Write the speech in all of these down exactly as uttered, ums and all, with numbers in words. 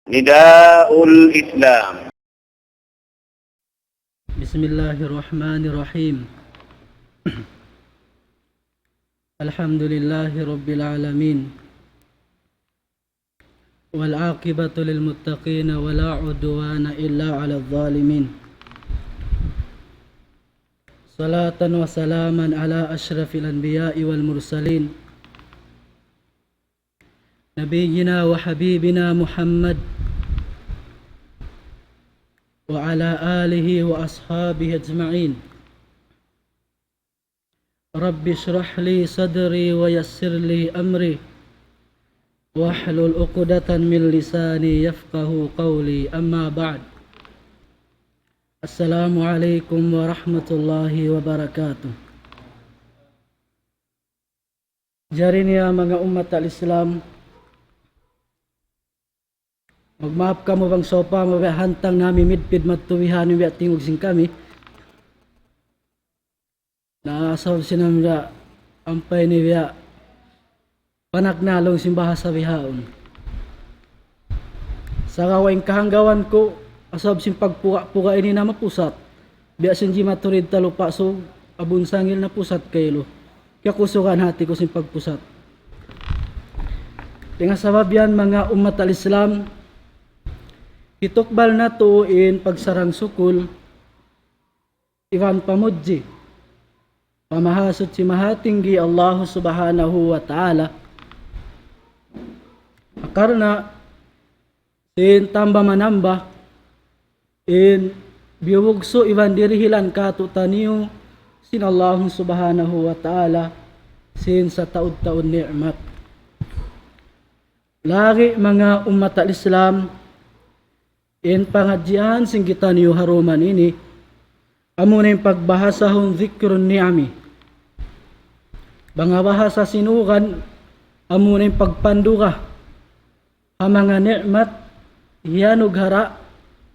نداء الإسلام. بسم الله الرحمن الرحيم. الحمد لله رب العالمين. والعاقبة للمتقين ولا عدوان إلا على الظالمين. صلاة وسلاما على أشرف الأنبياء والمرسلين. نبينا وحبيبنا محمد وعلى آله وأصحابه أجمعين. رب اشرح لي صدري ويسر لي أمري واحلل عقدة من لساني يفقه قولي. أما بعد. السلام عليكم ورحمة الله وبركاته. Jari niya manga ummat al-Islam, magmaap kamu bang sawpama biya' hantang nami' midpid madtu bihaun in biya' tingug sin kami. Na sabab sin amu da ampa ini biya' panagna' laung sin bahasa bihaun. Sagawa' in kahanggawan ku, sabab sin pagpuga-puga ini na mapusat. Biya' sin jimatu rin talupa su, abun sangil na pusat kailu. Kiyakusugan hati ku sin pagpusat. Dayn ha sabab yan, manga ummat al-Islam, hitukbal natu' in pagsarang-sukul, iban pamudji pa Mahasuchi Mahatinggi Allahu Subhanahu wa Ta'ala. Karna' sin tamba-manamba in biyugsu' iban dirihilan kātu'niyu sin Allahu Subhanahu wa Ta'ala sin sataud-taud ni'mat. Lagi' manga ummat al-Islam, in pangadjian sin kitaniyu ha duman ini, amuna in pagbahasahun dhikrun ni'ami. Bang ha bahasa Sinugan, amuna in pagpanduga ha manga ni'mat hiyanughara'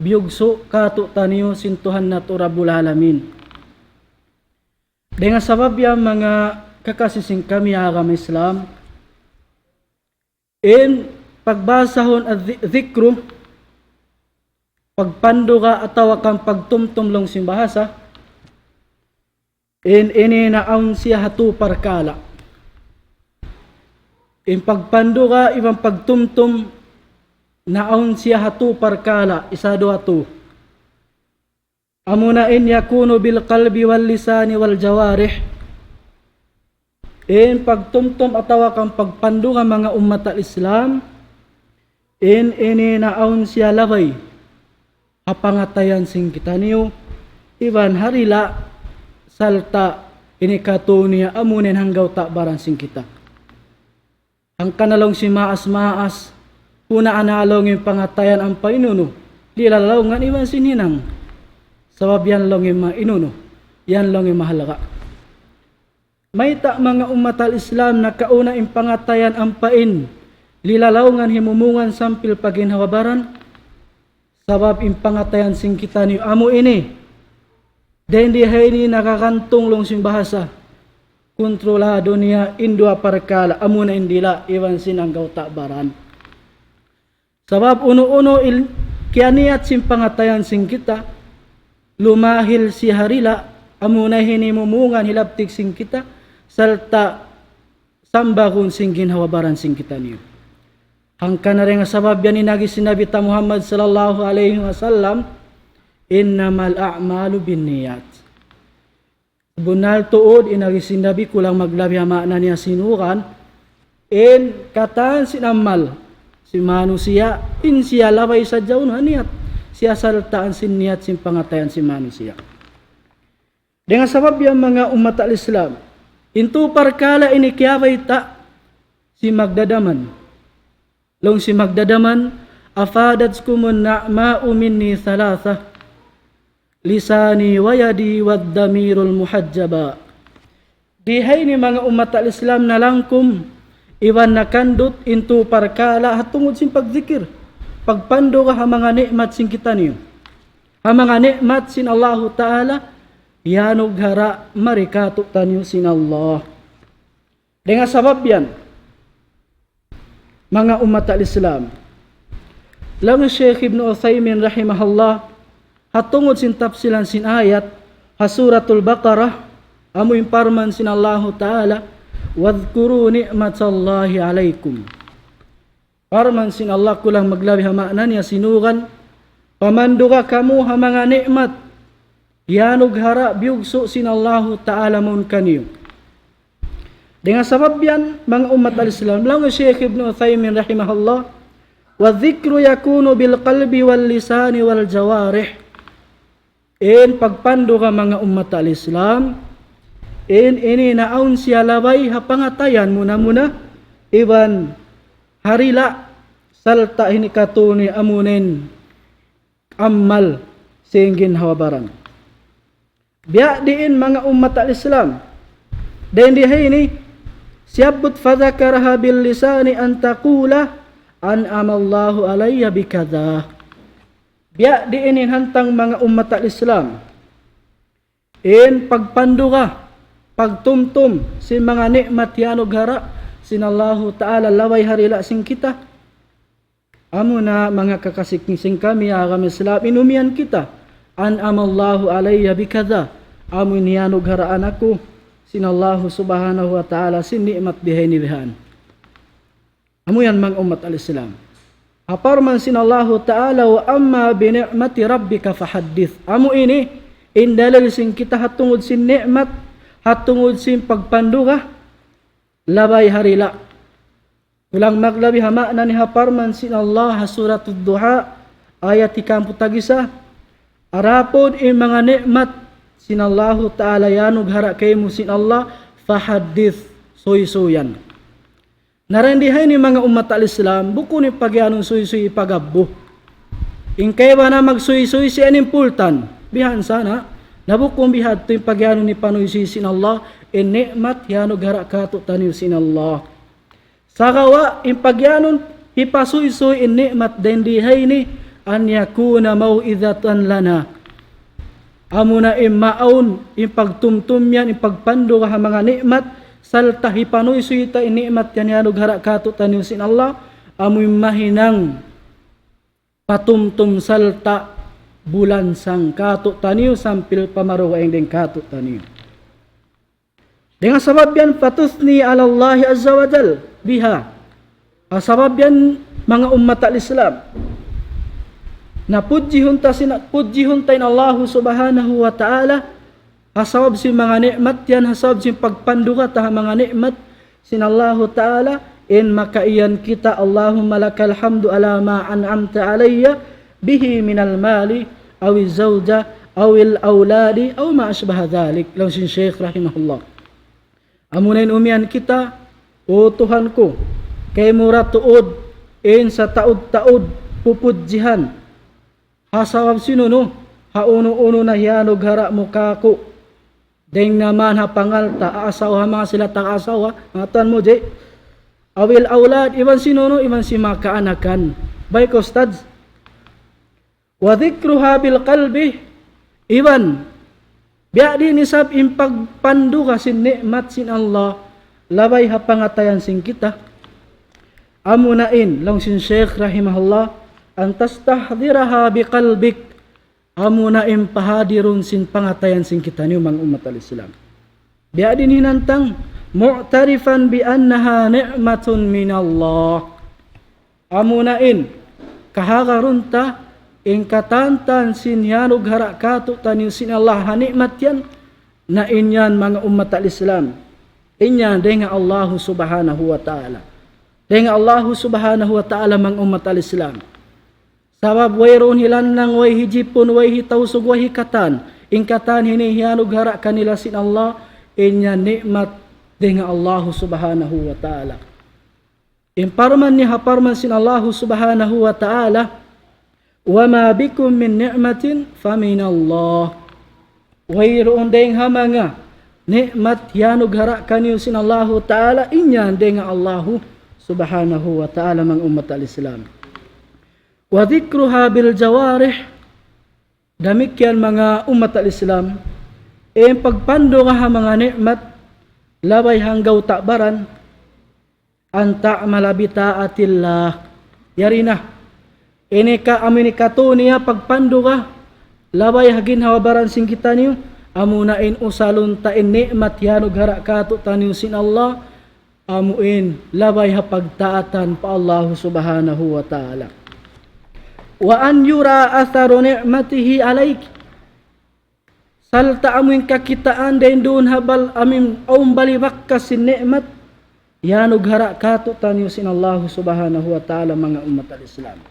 biyugsu' kātu'niyu sin Tuhan natu' Rabbul Alamin. Dayn ha sabab yan, manga kakasi sin kami ha agama Islam, in pagbahasahun adh-, dhikru, pagpanduga atawa kan pagtumtum laung sin bahasa, in ini naawn siya ha tū parkala'. In pagpanduga iban pagtumtum naawn siya ha tū parkala', isa duwa tū. Amuna in يكون بالقلب واللسان والجوارح. In pagtumtum atawa kan pagpanduga, manga ummat al-Islam, in ini naawn siya labay ha pangatayan sin kitaniyu, iban ha dila' sarta' ini katu' niya amuna in anggawta' baran sin kita. Hangkan na laung sin maas-maas, hunaan na laung in pangatayan ampa in unu, lilalaungan iban sin hinang. Sabab yan laung in ma-, in unu, yan laung in mahalga'. Mayta' manga ummat al-Islam nakauna in pangatayan ampa in lilalaungan, himumungan sampay pa ginhawa-baran? Sabab in pangatayan sin kitaniyu amu ini. Dayn di ha ini nagagantung laung sin bahasa. Kontrolado niya in duwa parkala', amuna in dila' iban sin anggawta' baran. Sabab unu-unu in kiyaniyat sin pangatayan sin kita, lumahil siya ha dila', amuna in himumungan hilabtik sin kita, sarta' sambagun sin ginhawa-baran sin kitaniyu. Hangkan na dayn ha sabab yan in agi sin Nabi ta Muhammad sallallahu alayhi wasallam, إنما الأعمال بالنيات. Bunnal tuud in agi sin Nabi, kulang maglabi ha maana niya Sinugan, in katan sin amal sin manusiya', in siya labay sadja unu ha niyat, siya sartaan sin niyat sin pangatayan sin manusiya'. Dayn ha sabab yan, manga ummat al-Islam, in tū parkala' ini kiyabayta' sin magdadaman. Laung sin magdadaman, أفادتكم النعماء مني ثلاثة، لساني ويدي والضمير المحجبا. Di ha ini, manga ummat al-Islam, nalangkum iban nakandut in tū parkala' ha tungud sin pagdhikir, pagpanduga ha manga ni'mat sin kitaniyu, ha manga ni'mat sin Allahu Ta'ala, hiyanughara' mari kātu'niyu sin Allah. Dayn ha sabab yan, manga ummat al-Islam, Laung Shaykh Ibn Uthaymin rahimahullah, ha tungud sin tafsilan sin ayat, ha Suratul Baqarah, amu in parman sin Allahu Ta'ala, "Wadhkuru ni'matallahi alaykum." Parman sin Allah, kulang maglabi ha maana niya sinugan, pamanduga kamu ha manga ni'mat iyanughara biyugsu' sin Allahu Ta'ala mawn kaniyu. Dayn ha sabab yan, manga ummat al-Islam, laung Shaykh Ibn Uthaymin rahimahullah, "والذكر يكون بالقلب واللسان والجوارح." In pagpanduga, manga ummat al-Islam, in ini naawn siya labay ha pangatayan muna-muna, iban ha dila', sarta' ini katu' ini amuin amal sin ginhawa-baran. Biya' diin, manga ummat al-Islam. Dayn di ha ini, siyabbut, "فذكرها باللسان أن تقول أنعم الله علي بكذا." Biya' diin in hantang, manga ummat al-Islam, in pagpanduga, pagtumtum sin manga ni'mat iyanughara sin Allahu Ta'ala labay ha dila' sin kita. Amuna, manga kakasi sin kami ha agama Islam, in umiyan kita, "أنعم الله علي بكذا." Amu in iyanugharaan aku sin Allahu Subhanahu wa Ta'ala sin ni'mat bihaini bihan. Amu yan, manga ummat al-Islam. Ha parman sin Allahu Ta'ala, "وأما بنعمة ربك فحدث." Amu ini in dalil sin kita ha tungud sin ni'mat, ha tungud sin pagpanduga, labay ha dila'. Kulang maglabi ha maana niya ha parman sin Allah ha Suratul Duha, ayat hikahangpu' tag-isa, "Adapun in manga ni'mat sin Allahu Ta'ala iyanughara kaymu sin Allah, فحدث, suysuyan." Na dayn di ha ini, manga ummat al-Islam, bukun in pagiyanun suysuy ipagabbu. In kaibanan magsuysuy siya in impultan. Bihan sana, na bukun bihadtu in pagiyanun hipanuysuy sin Allah, in ni'mat iyanughara kātu'niyu sin Allah. Sagawa' in pagiyanun hipasuysuy in ni'mat dayn di ha ini, أن يكون موعظة لنا. Amuna in maawn, in pagtumtum yan, in pagpanduga ha manga ni'mat, sarta' hipanuysuy ta in ni'mat yan iyanughara kātu'niyu sin Allah, amu in mahinang patumtum sarta' bulansang kātu'niyu sampay pa marugaing dayn kātu'niyu. Dayn ha sabab yan, فتثني على الله عز وجل بها. Ha sabab yan, manga ummat al-Islam, na pudjihun ta sin, pudjihun ta in Allahu Subhanahu wa Ta'ala, ha sabab sin manga ni'mat yan, ha sabab sin pagpanduga ta ha manga ni'mat sin Allahu Ta'ala, in makaiyan kita, اللهم لك الحمد على ما أنعمت علي به من المال أو الزوجة أو الأولاد أو ما أشبه ذلك. Laung sin Shaykh rahimahullah. Amuna in umiyan kita, "O Tuhan ku, kaymu ra tuud in sataud-taud pupudjihan. Ha sabab sin unu, ha unu-unu na iyanughara mu kāku'. Dayn ha manga pangalta', asawa, manga sila tag-asawa, manga tuwan mu di'. أو الأولاد, iban sin unu, iban sin manga kaanakan." Bay ka, Ustadz. وذكرها بالقلب, iban biya' diin isab in pagpanduga sin ni'mat sin Allah, labay ha pangatayan sin kita. Amuna in, laung sin Shaykh rahimahullah, أن تستحضرها بقلبك. Amuna in pahadirun sin pangatayan sin kitaniyu, manga ummat al-Islam. Biya' diin hinantang, معترفا بأنها نعمة من الله. Amuna in, kahagarun ta, in katantan sin iyanughara kātu'niyu sin Allah ha ni'mat yan, na in yan, manga ummat al-Islam, in yan dayn ha Allahu Subhanahu wa Ta'ala. Dayn ha Allahu Subhanahu wa Ta'ala, manga ummat al-Islam. Sabab wayruun hilannang, way hijipun, way hitausug, way hikatan. In katan ini iyanughara kanila sin Allah, in yan ni'mat dayn ha Allahu Subhanahu wa Ta'ala. In parman niya ha parman sin Allahu Subhanahu wa Ta'ala, وما بكم من نعمة فمن الله. Wayruun dayn ha manga ni'mat iyanughara kaniyu sin Allahu Ta'ala, in yan dayn ha Allahu Subhanahu wa Ta'ala, manga ummat al-Islam. وذكرها بالجوارح. Damikkiyan, manga ummat al-Islam, in pagpanduga ha manga ni'mat, labay ha anggawta' baran, أن تعمل بطاعة الله. Yari na. Ini ka amu ini katu' niya pagpanduga, labay ha ginhawa-baran sin kitaniyu, amuna in usalun ta in ni'mat hiyanughara' kātu'niyu sin Allah, amu in labay ha pagtaatan pa Allahu Subhanahu wa Ta'ala. وأن يرى أثر نعمته عليك. Sarta' amu in kakitaan dayn duun ha bal-, amu in awn balibakkas sin ni'mat, hiyanughara' kātu'niyu sin Allahu Subhanahu wa Ta'ala, manga ummat al-Islam.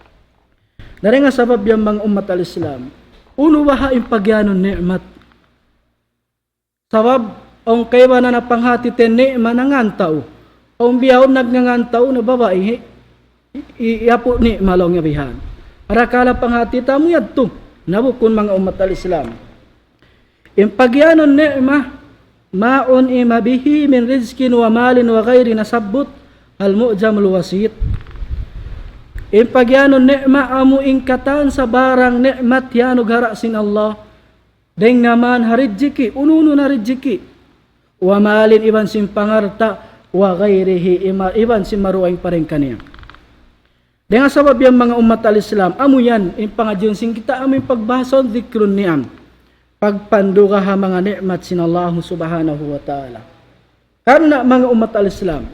Na dayn ha sabab yan, manga ummat al-Islam, unu baha' in pagiyanun ni'mat? Sabab, awn kaibanan na panghati ta in ni'mat nangantaw. Awn bihaun nagngangantaw na babai, hi-, i-, i-, iyapu' ni'mat laung niya bihan. Parakala' panghati ta amu yadtu, na bukun, manga ummat al-Islam. In pagiyanun ni'mat, ما أنعم به من رزق ومال وغيره, nasabbut al-Mu'jamul Wasit. In pagiyanun ni'mat amu in katan sabarang ni'mat hiyanughara' sin Allah. Dayn ha man ha rijiki', unu-unu na rijiki'. ومال, iban sin pangalta', وغيره, ima-, iban sin maruwa pa dayn kaniya. Dayn ha sabab yan, manga ummat al-Islam, amu yan, in pangadjiun sin kita, amu in pagbahas sin dhikrun ni'am. Pagpanduga ha manga ni'mat sin Allahu Subhanahu wa Ta'ala. Karna', manga ummat al-Islam,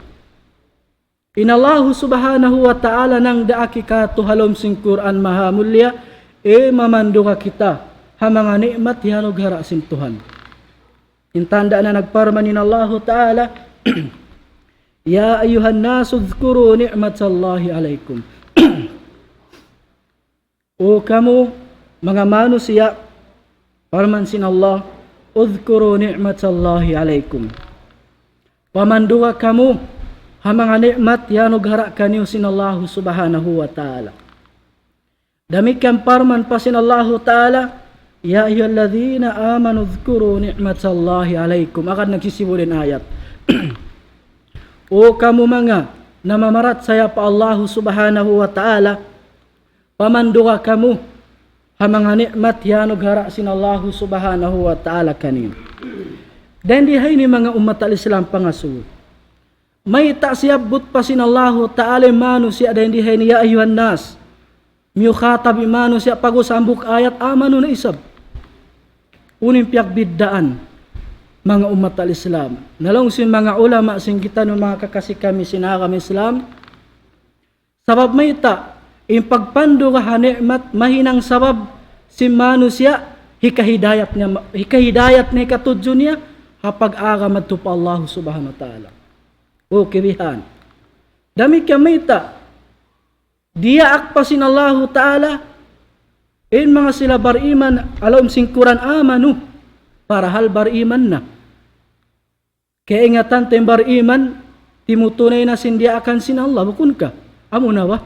in Allahu Subhanahu wa Ta'ala nangdaak kātu' ha lawm sin Qur'an Mahamulliya, e, mamanduga kita ha manga ni'mat hiyanughara' sin Tuhan. In tanda' na nagparman in Allahu Ta'ala, يا أيها الناس اذكروا نعمة الله عليكم. O kamu manga manusiya', parman sin Allah, اذكروا نعمة الله عليكم. Pamanduga kamu ha manga ni'mat hiyanughara' kaniyu sin Allahu Subhanahu wa Ta'ala. Damikkiyan parman pa sin Allahu Ta'ala, يا أيها الذين آمنوا اذكروا نعمة الله عليكم. Agad nagsisibu in ayat. O kamu manga namamarachaya pa Allahu Subhanahu wa Ta'ala, pamanduga kamu ha manga ni'mat hiyanughara' sin Allahu Subhanahu wa Ta'ala kaniyu. Dayn di ha ini, manga ummat al-Islam, pangasubu. Mayta' siyabbut pa sin Allahu Ta'ala in manusiya' dayn di ha ini, يا أيها الناس. Miyukhatab in manusiya' pag'ubus hambuuk ayat, amanu na isab. Unu in piyagbiddaan, manga ummat al-Islam? Na laung sin manga ulama sin kitaniyu, manga kakasi kami sin agama Islam, sabab mayta', in pagpanduga ha ni'mat, mahinang sabab sin manusiya', hikahidayat niya, hikahidayat niya, hikatudju niya ha pag-agama madtu pa Allahu Subhanahu wa Ta'ala. Okay, bihan. Damikkiyan mayta', diyaak pa sin Allahu Ta'ala in manga sila bariman ha lawm sin Qur'an, amanu, parahal bariman na. Kaingatan ta in bariman, timutunay na sin diyaakan sin Allah, bukun ka? Amu na ba?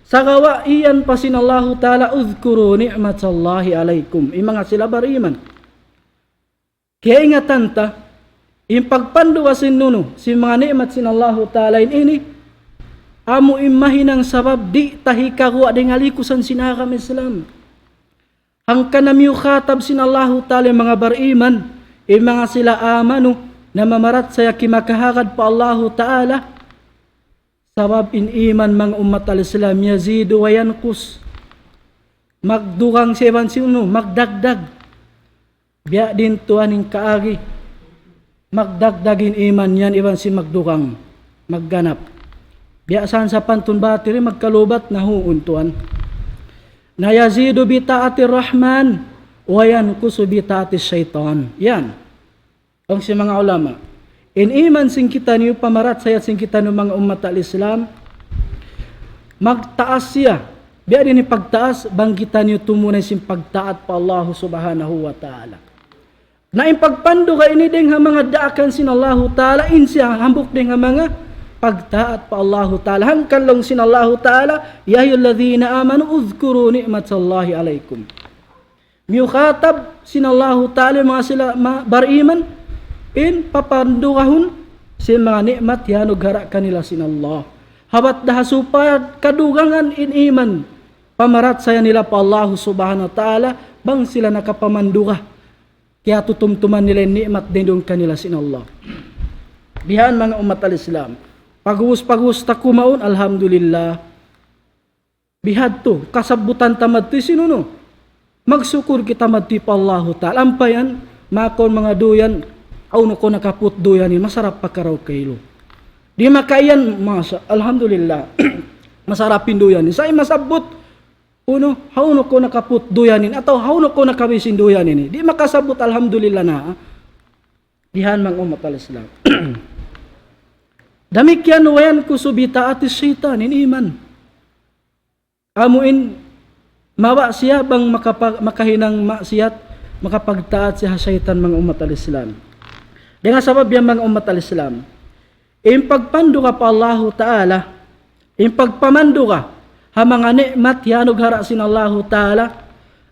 Sagawa' iyan pa sin Allahu Ta'ala, اذكروا نعمة الله عليكم. In manga sila bariman. Kaingatan ta, in pagpanduga sin unu, sin manga ni'mat sin Allahu Ta'ala in ini, amu in mahinang sabab di' ta hikaguwa' dayn ha likusan sin agama Islam. Hangkan na miyukhatab sin Allahu Ta'ala in manga bariman, in manga sila amanu, namamarachaya kimakahagad pa Allahu Ta'ala. Sabab in iman, manga ummat al-Islam, يزيد وينقص. Magdugang siya iban sin unu, magdagdag. Biya' diin tuwan in kaagi. Magdagdag in iman yan iban sin magdugang, magganap. Biya' saan sapantun batiri magkalubat na, huun tuwan. Na يزيد بطاعة الرحمن وينقص بطاعة الشيطان. Yan. Laung sin manga ulama, in iman sin kitaniyu, pamarachaya sin kitaniyu, manga ummat al-Islam, magtaas siya. Biya' diin in pagtaas, bang kitaniyu tumunay sin pagtaat pa Allahu Subhanahu wa Ta'ala. Na in pagpanduga ini dayn ha manga daakan sin Allahu Ta'ala, in siya hambuuk dayn ha manga pagtaat pa Allahu Ta'ala. Hangkan laung sin Allahu Ta'ala, يا أيها الذين آمنوا اذكروا نعمة الله عليكم. Miyukhatab sin Allahu Ta'ala in manga sila ma-, bariman, in papandugahun sin manga ni'mat hiyanughara' kanila sin Allah. Habat da ha supaya kadugangan in iman, pamarachaya nila pa Allahu Subhanahu wa Ta'ala, bang sila nakapamanduga. Kiyatutumtuman nila in ni'mat dayn duun kanila sin Allah. Bihan, manga ummat al-Islam. Pag'ubus, pag'ubus ta kumaun, alhamdulillah. Bihadtu, kasabbutan ta madtu sin unu. Magsukul kita madtu pa Allahu Ta'ala. Ampa yan, makun manga duyan, awn aku nakaput duyan ini, masarap pakaraw kailu. Di' makaiyan, masha, alhamdulillah. Masarap in duyan ini. Sa' in masabbut, unu, hawnu aku nakaput duyan ini, atawa hawnu aku nakawi sin duyan ini. Di' makasabbut, alhamdulillah na. Dihan manga ummat al-Islam. Damikkiyan wa yanqusu bi ta'ati shaytan, in iman. Amu in mawa' siya bang makapa-, makahinang maksiat, makapagtaat siya ha saytan manga ummat al-Islam. Dayn ha sabab yan manga ummat al-Islam. In pagpanduga pa Allahu Ta'ala, in pagpamanduga ha manga ni'mat hiyanughara' sin Allahu Ta'ala,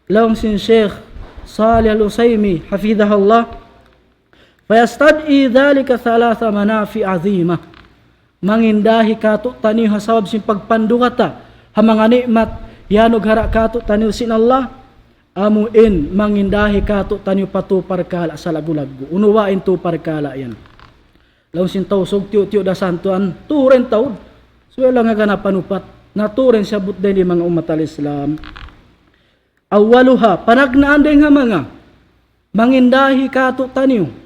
laung sin Sheikh Salih Al-Usaimi, hafidhahullah, فيستدعي ذلك ثلاث منافع عظيمة. Mangindahi kātu'niyu ha sabab sin pagpanduga ta ha manga ni'mat hiyanughara' kātu'niyu sin Allah. Amu in mangindahi kātu'niyu pa tū parkala' salaggu'-laggu'. Unu wa in tū parkala' yan? Laung sin Tausug tiyu'-tiyu' da santuan, tū ra in taud. Subay lang haganapan upat. Na tū ra in siyabbut dayn di manga ummat al-Islam. Awwaluha, panagnaan dayn ha manga mangindahi kātu'niyu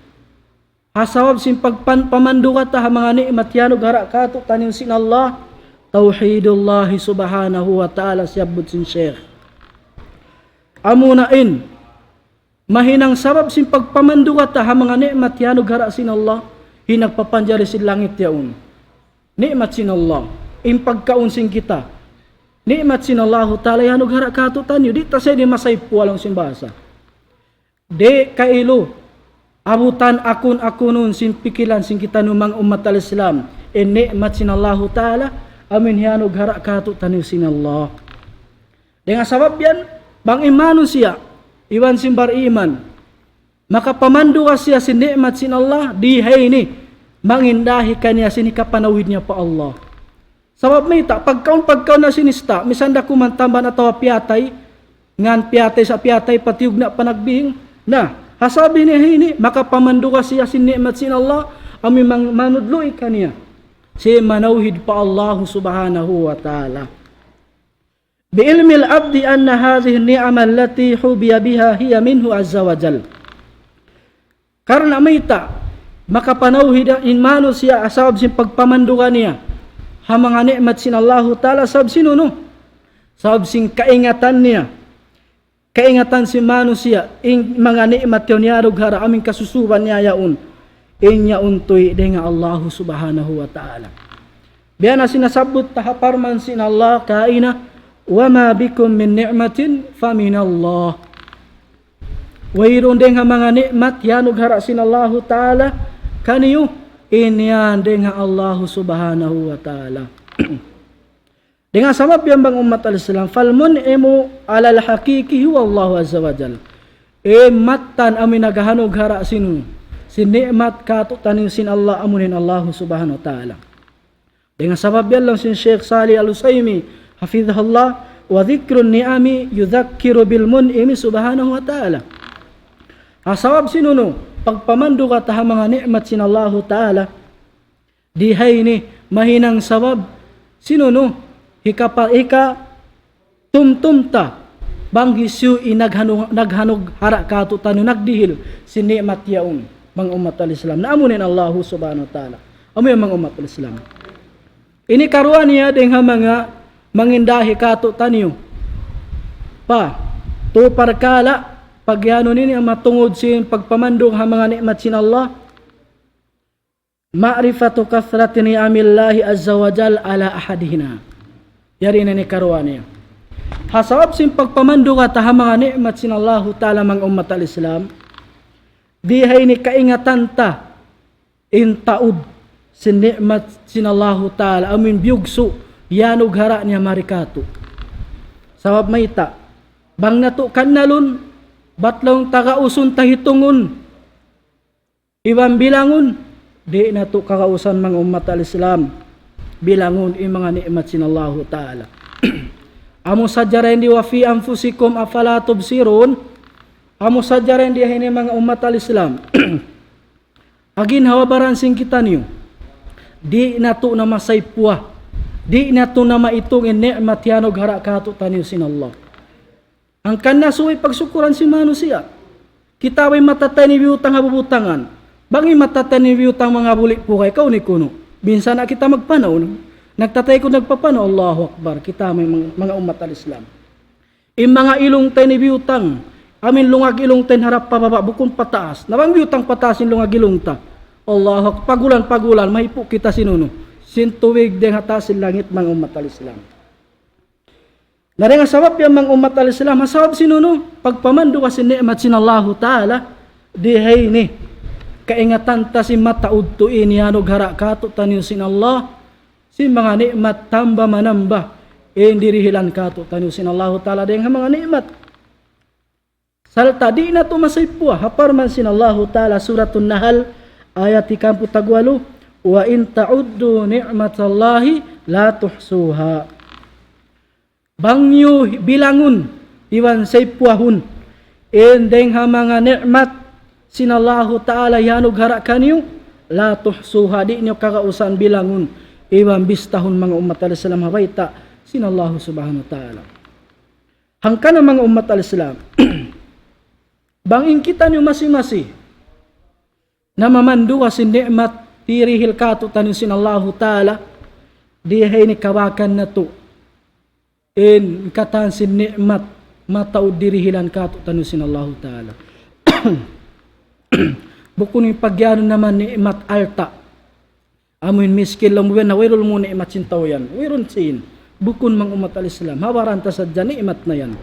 ha sabab sin pagpan-, pamanduga ta ha manga ni'mat hiyanughara' kātu'niyu sin Allah, tawhidullahi subhanahu wa ta'ala, siyabbut sin Sheikh. Amuna in mahinang sabab sin pagpamanduga ta ha manga ni'mat hiyanughara' sin Allah, in nagpapanjari sin langit yaun. Ni'mat sin Allah. In pagkaun sin kita. Ni'mat sin Allahu Ta'ala hiyanughara' kātu'niyu. Di' ta siya di' masaypuwa laung sin bahasa. Di' kailu abutan akun-akunun sin pikilan sin kitaniyu manga ummat al-Islam. In ni'mat sin Allahu Ta'ala, amu in hiyanughara' kātu'niyu sin Allah. Dayn ha sabab yan, bang in manusiya', iban sin bariman, makapamanduga siya sin ni'mat sin Allah, di ha ini, mangindahi kaniya sin hikapanawhid niya pa Allah. Sabab mayta', pagkaun-pagkaun na sin ista', misan da kuman tamban atawa piyatay, ngan piyatay sa piyatay, pa tiyugna' pa nagbihing. Na, ha sabab ini, makapamanduga siya sin ni'mat sin Allah, amu in mang-, manudlu' kaniya sin manawhid pa Allah subhanahu wa ta'ala. بعلم العبد أن هذه النعم التي حبي بها هي منه عز وجل. Karna' mayta', makapanawhid in manusiya' ha sabab sin pagpamanduga niya ha manga ni'mat sin Allahu Ta'ala, sabab sin unu? Sabab sin kaingatan niya. Kaingatan sin manusiya', in manga ni'mat yaun hiyanughara', amu in kasusuban niya yaun. In yaun tuy dayn ha Allahu subhanahu wa ta'ala. Biya' na sin nasabbut ta ha parman sin Allah kaina, وما بكم من نعمة فمن الله. Wayruun dayn ha manga ni'mat hiyanughara' sin Allahu Ta'ala kaniyu, in yan dayn ha Allahu subhanahu wa ta'ala. Dayn ha sabab yan manga ummat al-Islam, فالمنعم على الحقيقة هو الله عز وجل. In mattan amu in naghanughara' sin, sin ni'mat kātu'niyu sin Allah, amu in Allahu subhanahu wa ta'ala. Dayn ha sabab yan laung sin Sheikh Salih Al-Usaimi, hafidhahullah, وذكر النعم يذكر بالمنعم سبحانه وتعالى. Ha sabab sin unu, pagpamanduga ta ha manga ni'mat sin Allahu Ta'ala, di ha ini mahinang sabab sin unu, hikapa-, hikatumtum ta bang hisiyu in naghanu-, naghanughara' kātu'niyu, nagdihil sin ni'mat yaun, manga ummat al-Islam. Na amu in Allahu subhanahu wa ta'ala. Amu yan manga ummat al-Islam. Ini karuwa niya dayn ha manga mangindahi kātu'niyu. Pa, tū parkala', pag-anu ini, matungud sin pagpamanduga ha manga ni'mat sin Allah. معرفة كثرة نعم الله عز وجل على أحدنا. Yari na ini karuwa niya. Ha sabab sin pagpamanduga ta ha manga ni'mat sin Allahu Ta'ala, manga ummat al-Islam, di ha ini kaingatan ta in taud sin ni'mat sin Allahu Ta'ala, amu in biyugsu' hiyanughara' niya mari kātu'. Sabab mayta', bang natu' kannalun, bat laung ta gausun, ta hitungun, iban bilangun, di' natu' kagausan, manga ummat al-Islam, bilangun in manga ni'mat sin Allahu Ta'ala. Amu sadja ra in di وفي أنفسكم أفلا تبصرون. Amu sadja ra in di ha ini, manga ummat al-Islam, ha ginhawa-baran sin kitaniyu. Di' natu' na masaypuwa Di' natu' na maitung in ni'mat hiyanughara' kātu'niyu sin Allah. Hangkan na subay pagsukuran sin manusiya'. Kita' bay mataud in biyutang ha bubutangan. Bang in mataud in biyutang manga buli' pugay kaw ni kunu'. Minsan na kita magpanaw, no? Nagtatay ku nagpapanaw, Allahu Akbar. Kita' bay manga, manga ummat al-Islam. In manga ilung ta ini biyutang. Amu in lungag ilung ta ini harap pababa', bukun pataas. Na bang biyutang pataas in lungag ilung ta, Allahu Akbar, pagulan-pagulan, mahipu' kita sin unu? Sin tubig dayn ha taas sin langit, manga ummat al-Islam. Na dayn ha sabab yan, manga ummat al-Islam, ha sabab sin unu? Pagpamandu' sin ni'mat sin Allahu Ta'ala, di ha ini. Kaingatan ta sin mataud tuud in hiyanughara' kātu'niyu sin Allah, sin manga ni'mat tamba-manamba, in dirihilan kātu'niyu sin Allahu Ta'ala dayn ha manga ni'mat. Sarta' di' natu' masaypuwa, ha parman sin Allahu Ta'ala, Suratun Nahl, ayat hikahangpu' tagwalu, وَإِن تَعُدُّوا نِعْمَةَ اللَّهِ لَا تُحْصُوهَا. Bang niyu bilangun, iban saypuwahun, in dayn ha manga ni'mat sin Allahu Ta'ala hiyanughara' kaniyu, لَا تُحْصُوهَا, di' niyu kagausan bilangun, iban bistahun, manga ummat al-Islam, ha bayta' sin Allahu Subhanahu wa Ta'ala. Hangkan na, manga ummat al-Islam, bang in kitaniyu masi-masi namamandu' sin ni'mat dirihil kātu'niyu sin Allahu Ta'ala, di ha ini kabakan natu' in katan sin ni'mat mataud dirihilan kātu'niyu sin Allahu Ta'ala. Bukun in pag'iyanun naman ni'mat alta'. Amu in miskin laung mu yan, na wayruun mu ni'mat sin tau yan. Wayruun sin. Bukun, manga ummat al-Islam. Ha baran ta sadja ni'mat na yan.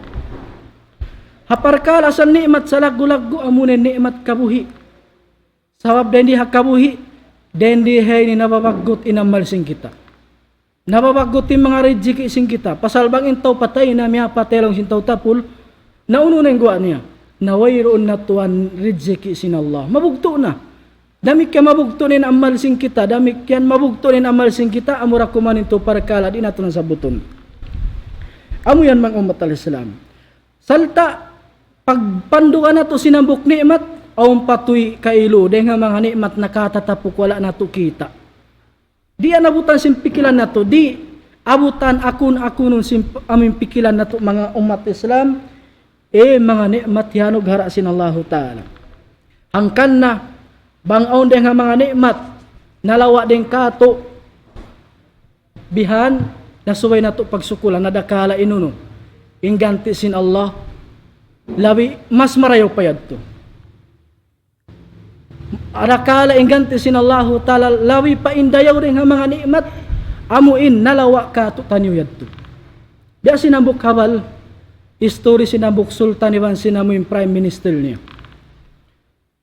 Ha parkala' sin ni'mat salaggu'-laggu', amu na in ni'mat kabuhi'. Sabab dayn di ha kabuhi', dayn di ha ini nababaggut in amal sin kita. Nababaggut in manga rijiki' sin kita. Pasal bang in tau patay na, miyapatay laung sin tau tapul, na unu na in guwa' niya? Na wayruun na tuwan rijiki' sin Allah. Mabugtu' na. Damikkiyan mabugtu' na in amal sin kita. Damikkiyan mabugtu' na in amal sin kita. Amura kuman in tau parkala' di' natu' na sabbutun. Amu yan, manga ummat al-Islam. Sarta' pagpandugan natu' sin hambuuk ni'mat, awn pa tuud kailu, dayn ha manga ni'mat nakatatapuk wala' natu' kita'. Di' yan abutan sin pikilan natu', di' abutan akun-akunun sin amu in pikilan natu', manga ummat Islam, in manga ni'mat hiyanughara' sin Allahu Ta'ala. Hangkan na, bang awn dayn ha manga ni'mat nalawa' dayn kātu', bihan, na subay natu' pagsukulan, na dakala' in unu, in ganti' sin Allah, labi mas marayaw pa yadtu. Dakala' in ganti' sin Allahu Ta'ala, labi pa in dayaw dayn ha manga ni'mat, amu in nalawa' kātu'niyu yadtu. Biya' sin hambuuk habal, history sin hambuuk sultan iban sin amu in prime minister niya.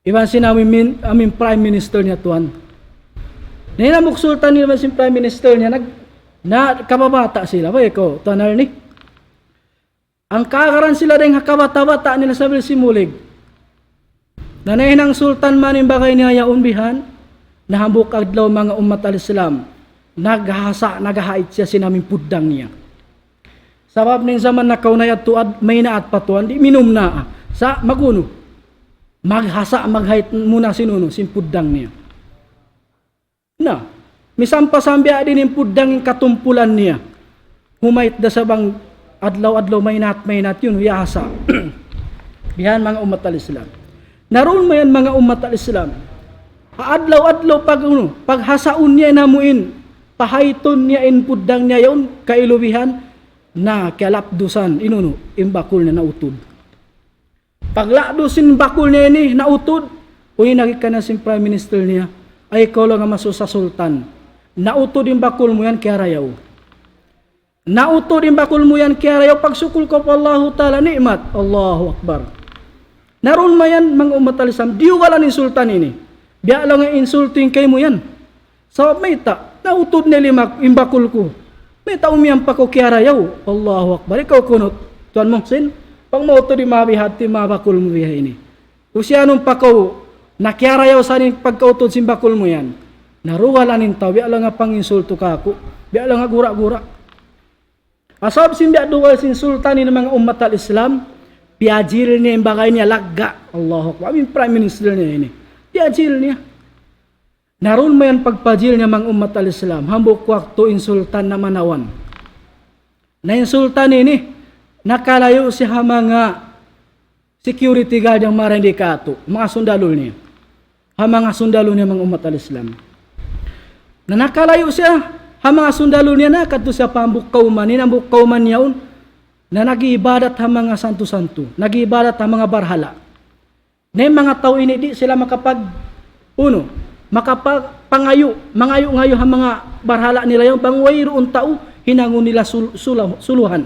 Iban sin amu in, amu in prime minister niya tuwan. Na in hambuuk sultan iban sin prime minister niya, nag-, na kababata' sila, bay kaw, Tuan Arnie. Hangkan kaagaran sila dayn ha kabata'-bata' nila sambil simulig. Na nahinang sultan man in bagay niya yaun bihan, na hambuuk adlaw, manga ummat al-Islam, naghasa', naghahait siya sin amu in puddang niya. Sabab in jaman nakauna yadtu ad-, maynaat pa tuwan, di' minum na, ah. Sa' mag-unu, maghasa', maghait muna sin unu, sin puddang niya. Na, misan pa sambiya' diin in puddang in katumpulan niya. Humait da sa' bang adlaw-adlaw maynaat-maynaat yan, biyasa. Bihan, manga ummat al-Islam. Na duun mayan, manga ummat al-Islam. Ha adlaw-adlaw pag-, unu, paghasaun niya in amu in, pahaitun niya in puddang niya yaun, kailu bihan, na kiyalapdusan, in unu, in bakul niya nautud. Paglapdus sin bakul niya ini, nautud, unu in agi kaniya sin prime minister niya, ay, kaw laung niya, masusa sultan. Nautud in bakul mu yan, kiyarayaw. Nautud in bakul mu yan, kiyarayaw, pagsukul kaw pa Allahu Ta'ala, ni'mat. Allahu Akbar. Na duun mayan, manga ummat al-Islam, diyugalan in sultan ini. Biya' laung niya, insultu in kaymu yan. Sabab mayta', nautud niya lima in bakul ku. Mayta' umiyan pa kaw kiyarayaw. Allahu Akbar. Ikaw kunut, Tuan Muhsin, bang mautud in manga biha' yadtu, in manga bakul mu biha' ini. Usiyanun pa kaw, na kiyarayaw sa in pagkautud sin bakul mu yan. Na dugalan in tau, biya' laung niya panginsultu kāku', biya' laung niya gura-gura. Ha sabab sin biya' dugal sin sultan ini, manga ummat al-Islam, piyajil niya in bagay niya, lagga'. Allahu Akbar. Amu in prime minister niya ini. Piyajil niya. Na duun mayan pagpajil niya manga ummat al-Islam, hambuuk waktu in sultan namanawan. Na in sultan ini, nakalayu' siya ha manga security guard yan marayaw katu', manga sundalu niya. Ha manga sundalu niya manga ummat al-Islam. Na nakalayu' siya, ha manga sundalu niya na, kadtu siya pa hambuuk kawman, in hambuuk kawman yaun, na nag-iibadat ha manga santu-santu, nag-iibadat ha manga barhala. Na in manga tau ini di' sila makapag-, unu, makapag-, pangayu', mangayu'-ngayu' ha manga barhala nila yan, bang wayruun tau, hinangun nila sul-, sula-, suluhan.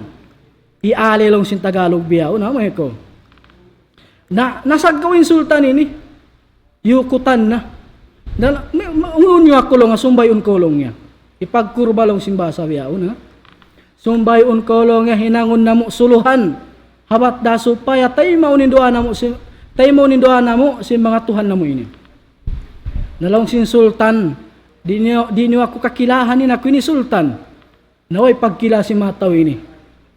Ialay laung sin Tagalog biya', unu, amu ko. Na, nasaggaw in sultan ini, yukutan na. Na, mi-, ma-, unu niyu aku laung, sumbayun kaw laung niya. Ipagkurba laung sin bahasa biya', unu, ha? Sumbayun kaw laung niya hinangun namu' suluhan. Habat da supaya taymaun in duwaa namu' sin, taymaun in duwaa namu' sin manga Tuhan namu' ini. Na laung sin sultan, di' niyu, di' niyu aku kakilahan in aku ini sultan. Na way pagkila sin manga tau ini.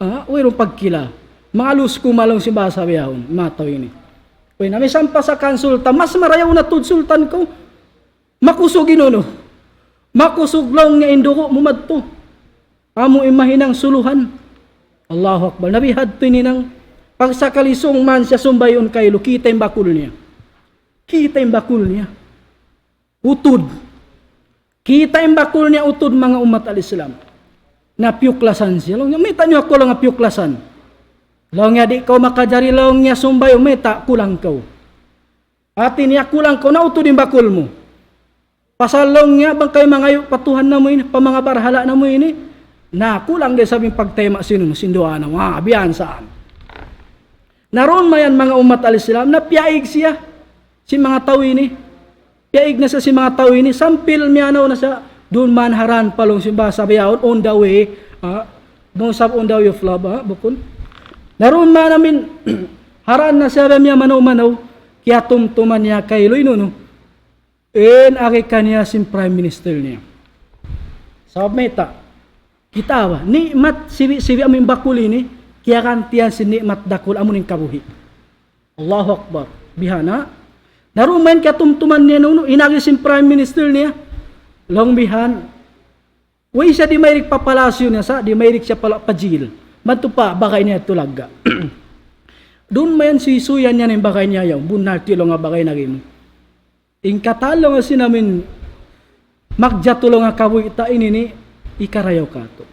Ah, wayruun pagkila. Manga lusku ma laung sin bahasa biya' yaun, manga tau ini. Way na misan pa sa kan sultan, mas marayaw na tuud sultan kaw. Makusug in unu. Makusug laung niya in dugu' mu madtu. Amu in mahinang suluhan. Allahu Akbar. Na bihadtu in hinang, pagsakali sung man siya sumbayun kailu, kita' in bakul niya. Kita' in bakul niya. Utud. Kita' in bakul niya utud, manga ummat al-Islam. Na piyuklasan siya. Laung niya, mayta' niyu aku laung niya piyuklasan. Laung niya, di' kaw makajari laung niya sumbayun, mayta' kulang kaw. Hati niya kulang kaw, na utud in bakul mu. Pasal laung niya, bang kaw mangayu' pa Tuhan namu' ini, pa manga barhala namu' ini, na kulang da isab in pagtayma' sin unu, sin duwaa namu'. Ah, biya' yan saan. Na duun mayan manga ummat al-Islam, na piyaig siya sin manga tau ini. Piyaig na siya sin manga tau ini, sampay miyanaw na siya, duun man ha dan pa laung sin bahasa biya' yaun, on the way, ah, duun sa on the way of love, ah, bukun. Na duun man amin, ha dan na siya miyamanaw-manaw, kiyatumtuman niya kailu in unu, in agi kaniya sin Prime Minister niya. Sabab mayta', kita' ba, ni'mat sibi'-sibi' amu in bakul ini, kiyagantian sin ni'mat dakul' amu in kabuhi'. Allahu Akbar. Biha' na. Na duun mayan kiyatumtuman niya in unu, in agi sin Prime Minister niya. Laung bihan. Way siya di' mahilig pa palasyu niya sa, di' mahilig siya pa, pa jail. Madtu pa bagay niya yadtu lagga'. Duun mayan suysuyan niya in bagay niya yaun. Bunnal ti laung niya bagay na gimu. In katan laung niya sin amin magjatu laung niya kabuhi' ta ini ini hikarayaw katu'.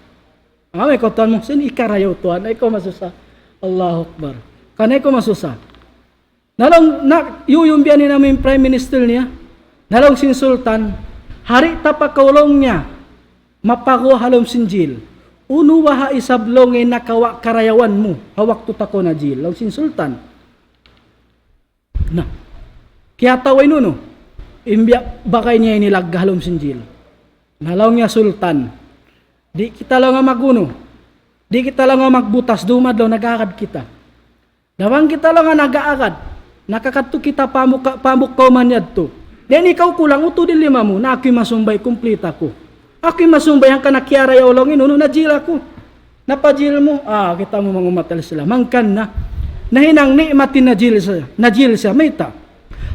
Amu in katan mu sin hikarayaw tuwan. Ay kaw masusa. Allahu Akbar. Kan ay kaw masusa. Na laung, na, yuyumbiyan in amin Prime Minister niya. Na laung sin Sultan, hari ta pa kaw laung niya, mapaguwa' ha lawm sin jail. Unu baha' isab laung in nakawa' karayawan mu, ha waktu ta kaw na jail. Laung sin Sultan. Na. Kiyatawa in unu. In biya' bagay niya ini lagga' ha lawm sin jail. Na laung niya Sultan. Di' kita laung niya mag-unu. Di' kita laung niya magbutas, dum adlaw nag-aagad kita. Na bang kita laung niya nag-aagad. Nakakadtu kita pa hambuuk, pa hambuuk kawman yadtu. Na in ikaw kulang, utud in lima mu, na aku in masumbay, kumplita ku. Aku in masumbay, hangkan na kiyarayaw laung in unu, na jail aku. Na pa jail mu, ah, kita' mu manga ummat al-Islam. Hangkan na, nahinang ni'mat in na jail siya, na jail siya, mayta'.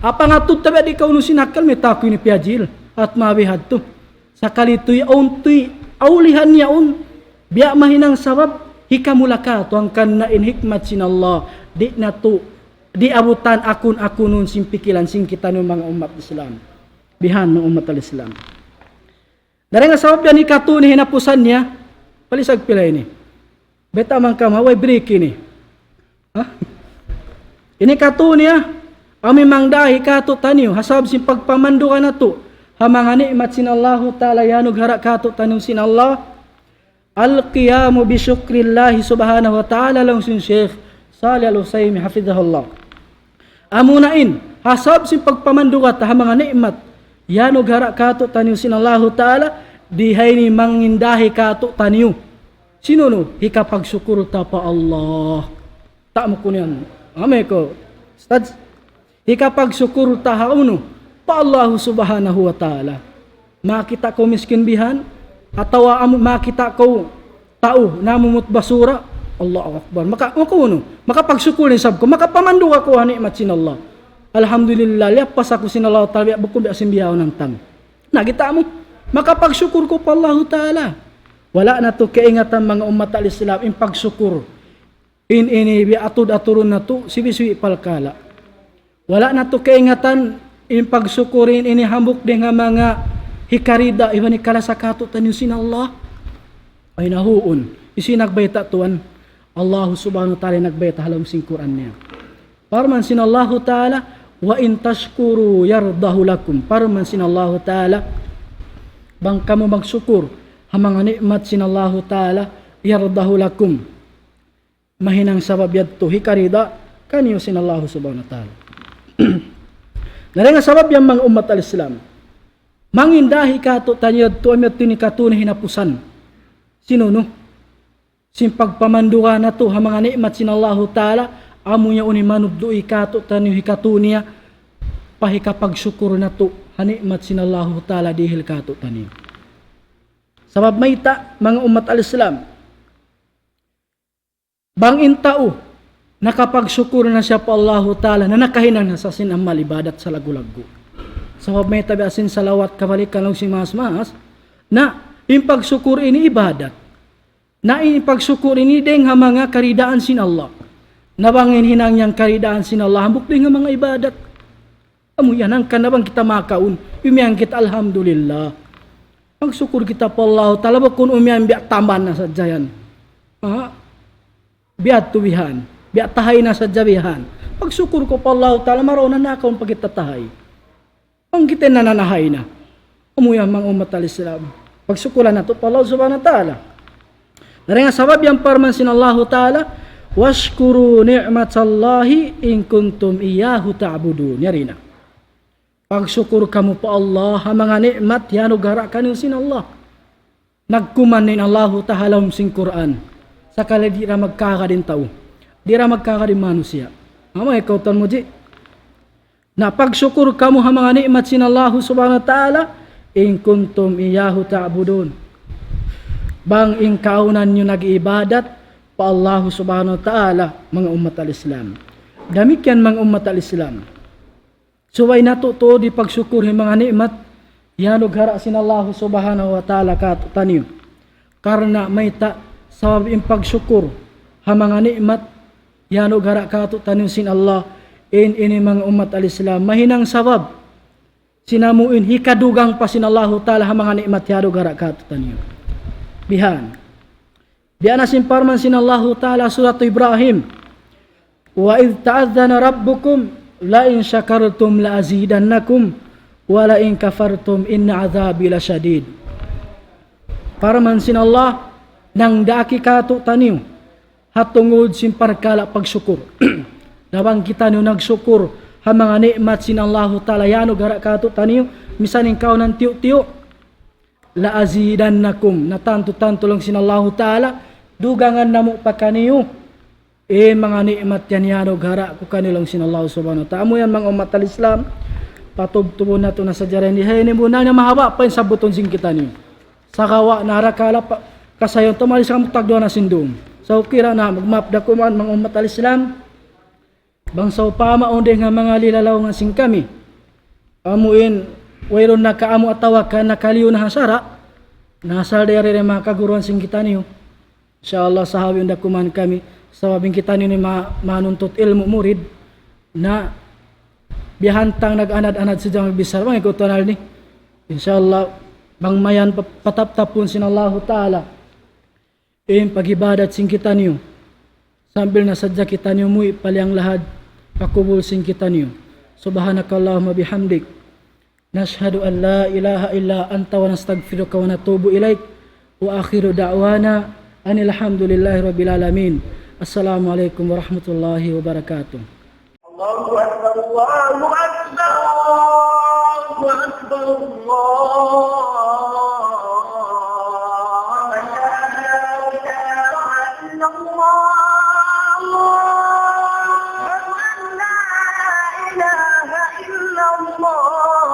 Apa nga tuud tabi' di' kaw unu sin akkal, mayta' aku ini piya-jail. At mabihadtu. Sakali tuy, awn tuy, awlihan yaun. Biya' mahinang sabab, hikamula katu', hangkan na in hikmat sin Allah. Di' natu', di' abutan akun-akunun sin pikilan sin kitaniyu manga ummat Islam. Bihan manga ummat al-Islam. Dayn ha sabab yan hikatu' ini hinapusan niya, palisag pila ini. Beta' man kamu, way break ini. Ha? Ini katu' niya, amu in mangdahi katu'taniyu, ha sabab sin pagpamandugan natu', ha manga ni'mat sin Allahu Ta'ala, iyanughara' katu'taniyu sin Allah, القيام بشكر الله سبحانه وتعالى, laung sin Sheikh Salih Al-Uthaymin, hafidhahullah. Amuna in, ha sabab sin pagpamandugan ta ha manga ni'mat, iyanughara' katu'taniyu sin Allahu Ta'ala, di ha ini mangindahi katu'taniyu. Sin unu, hikapagsukur ta pa Allah. Ta' mu kunu' yan. Amu ko, Ustadz, hikapagsukur ta ha unu, pa Allahu Subhanahu wa Ta'ala. Makakita' kaw miskin bihan, atawa amu makakita' kaw tau namumut basura, Allahu Akbar. Maka, maka unu, makapagsukur in sab ku, makapamandu' aku ha ni'mat sin Allah. Alhamdulillah, liyappas aku sin Allah Ta'ala, bukun biya' sin bihaun hantang. Na kita' mu, makapagsukur kaw pa Allahu Ta'ala. Wala' natu' kaingatan manga ummat al-Islam in pagsukur. In ini biya' atud-aturun natu', sibi-sibi parkala'. Wala' natu' kaingatan in pagsukur in ini hambuuk dayn ha manga hikarida iban hikalasa kātu'niyu sin Allah. Ay nahuun, hisiyu in nagbayta' tuwan? Allahu Subhanahu wa Ta'ala in nagbayta' ha lawm sin Qur'an niya. Parman sin Allahu Ta'ala, وَإِن تَشْكُرُوا يَرْضَهُ لَكُمْ. Parman sin Allahu Ta'ala, bang kamu magsukur ha manga ni'mat sin Allahu Ta'ala, يَرْضَهُ لَكُمْ. Mahinang sabab yadtu hikarida kaniyu sin Allahu Subhanahu wa Ta'ala. Na dayn ha sabab yan manga ummat al-Islam. Mangindahi kātu'niyu yadtu, amu yadtu in hikatū na hinapusan. Sin unu? Sin pagpamanduga natu' ha manga ni'mat sin Allahu Ta'ala, amu yaun in manudlu kātu'niyu hikatū niya, pa hikapagsukur natu' ha ni'mat sin Allahu Ta'ala dihil kātu'niyu. Sabab mayta', manga ummat al-Islam, bang in tau nakapagsukur na siya pa Allahu Ta'ala, na nakahinang na sa sin amal ibadat salaggu'-laggu'. Sabab mayta' biya' sin salawat kabalikan laung sin maas-maas, na in pagsukur ini ibadat. Na in pagsukur ini dayn ha manga karidaan sin Allah. Na bang in hinang yan karidaan sin Allah, hambuuk dayn ha manga ibadat. Amu yan, hangkan na bang kita makaun, umiyan kita, alhamdulillah. Magsukur kita pa Allah Ta'ala, bukun umiyan biya' taman na sadja yan. Ha? Biya' tuwihan, biya' tahay na sadja bihan. Pagsukur ku pa Allah Ta'ala, marayaw na nakaun pa kita tahay. Bang kita nananahay na. Amu yan manga ummat al-Islam. Pagsukuran natu' pa Allah Subhanahu wa Ta'ala. Na dayn ha sabab yan parman sin Allahu Ta'ala, وَاشْكُرُوا نِعْمَتَ اللَّهِ إِن كُنتُمْ إِيَّاهُ تَعْبُدُونَ. Yari na. Pagsukur kamu pa Allah, ha manga ni'mat, iyanugara' kaniyu sin Allah. Nagkuman in Allahu Ta'ala ha lawm sin Qur'an. Sakali di' da magkahagad in tau. Di' da magkahagad in manusiya'. Amu ikaw tan muji. Na pagsukur kamu ha manga ni'mat sin Allahu Subhanahu wa Ta'ala, إِن كُنتُمْ إِيَّاهُ تَعْبُدُونَ. Bang in kaawnan niyu nag-iibadat pa Allahu Subhanahu wa Ta'ala, manga ummat al-Islam. Damikkiyan manga ummat al-Islam. Subay natu' tuud pagsukur ha manga ni'mat, iyanugara' sin Allahu Subhanahu wa Ta'ala kātu'niyu. Karna' mayta', sabab in pagsukur ha manga ni'mat, iyanugara' kātu'niyu sin Allah, in ini manga ummat al-Islam, mahinang sabab sin amu in hikadugang pa sin Allahu Ta'ala ha manga ni'mat iyanugara' kātu'niyu. Bihan. Biya' na sin parman sin Allahu Ta'ala Surat Ibrahim, وَإِذْ تَأَذَّنَ رَبُّكُمْ لَئِن شَكَرْتُمْ لَأَزِيدَنَّكُمْ وَلَئِن كَفَرْتُمْ إِنَّ عَذَابِي لَشَدِيدٌ. Parman sin Allah, nangdaak kātu'niyu ha tungud sin parkala' pagsukur. Na bang kitaniyu nagsukur ha manga ni'mat sin Allahu Ta'ala iyanugara' kātu'niyu, misan in kaawnan tiyu'-tiyu', لَأَزِيدَنَّكُمْ, na tantu-tantu laung sin Allahu Ta'ala, dugangan namu' pa kaniyu in manga ni'mat yan iyanugara' ku kaniyu laung sin Allahu Subhanahu wa Ta'ala. Amu yan manga ummat al-Islam, patubtubun natu' na sadja dayn di ha ini, bunnal niya mahaba' pa in sabbutun sin kitaniyu. Sagawa' na arakala' pa, kasayun tumalis kamu tagduwa na sin dum. Sa' ukira na, magmaap da kuman manga ummat al-Islam. Bang sawpama awn dayn ha manga lilalaungan sin kami, amu in wayruun nakaamu atawa ka nakaliyu na ha sara', na asal da yari in manga kaguruhan sin kitaniyu. Insya Allah, sahawi unda kuman kami, sabab in kitaniyu ini ma-, manuntut ilmu' murid, na bihantang nag-anad-anad sadja magbichara, bang ikaw tuwan ni. Insya Allah, bang mayan pa-, pataptapun sin Allahu Ta'ala in pag-ibadat sin kitaniyu. Sambil na sadja kitaniyu muwi' pa liyang lahad, pa kubul sin kitaniyu. سبحانك اللهم وبحمدك. نشهد أن لا إله إلا أنت ونستغفرك ونتوب إليك. وآخر دعوانا أن الحمد لله رب العالمين. السلام عليكم ورحمة الله وبركاته. الله أكبر، الله أكبر، الله أكبر، الله أكبر. لا إله إلا الله. أشهد أن لا إله إلا الله.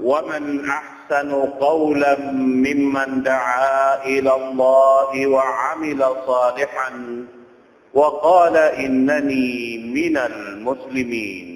ومن أحسن قولا ممن دعا إلى الله وعمل صالحا وقال إنني من المسلمين.